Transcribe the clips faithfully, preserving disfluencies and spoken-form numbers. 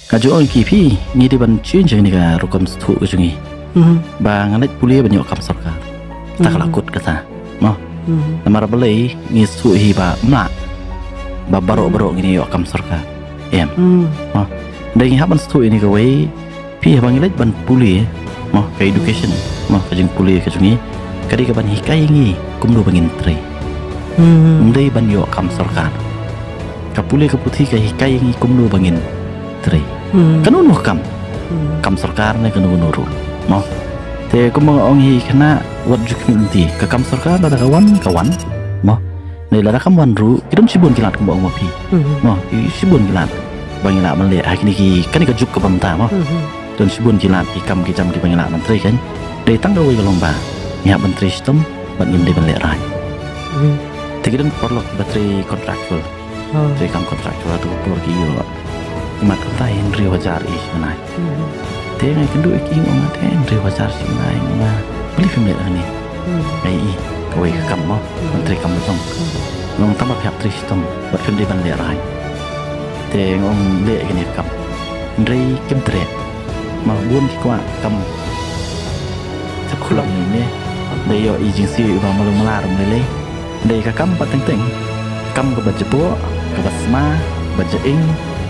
Ka ju ong ki phi, ngi dei ban change ïa kane ka rukom sngewthuh ka jong ngi. Mhm. Ba ngan leit pule ban ïoh kam sorkar. Ta ka la Mhm. kut kata. Mo. Mhm. Namar balei ngi sngewthuh hi ba mlak. Ba baroh Mhm. baroh ngin ïoh kam sorkar. Em. Mhm. Mo. Dei ngi hap ban sngewthuh ïa kane kawei. Phi haba ngi leit ban pule. Mo, ka education. Mhm. Mo, ka jingpule ka jong ngi. Ka dei ka ban hikai ngi kumno ba ngin trei. Mhm. Ym dei ban ïoh kam sorkar. Ka pule ka puthi ka hikai ngi kumno ba ngin trei. Mhm. Kano kano ka kam. Mhm. Kam sorkar ne kano kano ruh. Mo. Te kumba nga ong hi kane wat ju khmih lynti. Ka kam sorkar lada ka wan, ka wan. Mo. Ne lada kam wan ruh, ki don shibun ki lad kumba ong ma phi. Mhm. Mo, ki shibun ki lad. Ba ngi lah ban leh, ha kine ki, kane ka juk kaba mynta mo. Mhm. Don shibun ki lad, ki kam ki jam kiba ngi lah ban trei kan. Dei tang kawei ka long ba ngi hap ban trei shitom, bad ngim dei ban lehraiñ. Mhm. Te ki don paralok ba trei contractual. Oh. Trei kam contractual, hato ka por ki ïoh. Mat kata hynriew hajar i shi bnai. Mhm. Te nga ïakynduh ïa ki, nga ong te hynriew hajar shi bnai, nga ong balei phim leh kane. Mhm. Ai i, kawei ka kam mo, Mhm. ban trei kam jong. Mhm. Nga ong tang ba phi hap trei shitom, bad phim dei ban lehraiñ. Te nga ong leh kane ka kam. Hynrei kim treh. Mo bun ki kwah kam. Sa khulom ni ne. Dei ïoh i jingsiew iba malu malar ym lei lei. Dei ka kam pat teng teng. Kam kaba jaboh, kaba sma, kaba jaing,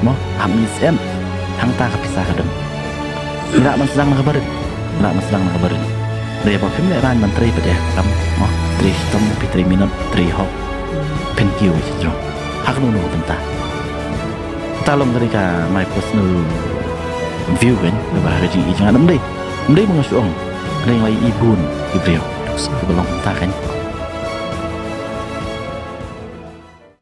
mo, ha mih sien. Hangta ka pisa ka don. Ngi lah ban sdang na kaba rit. Ngi lah ban sdang na kaba rit. Dei ba phim lehraiñ ban trei pat ïa ka kam, mo, trei shitom, phi trei minot, trei hok. Phin kiew shajrong. Ha kano kano ka bynta. Kata long ka dei ka my personal view kan, kaba ha ka jingïohi jong nga ym dei. Ym dei ba nga shu ong. Dei nga ïohi bun ki briew. Kaba long kumta kan.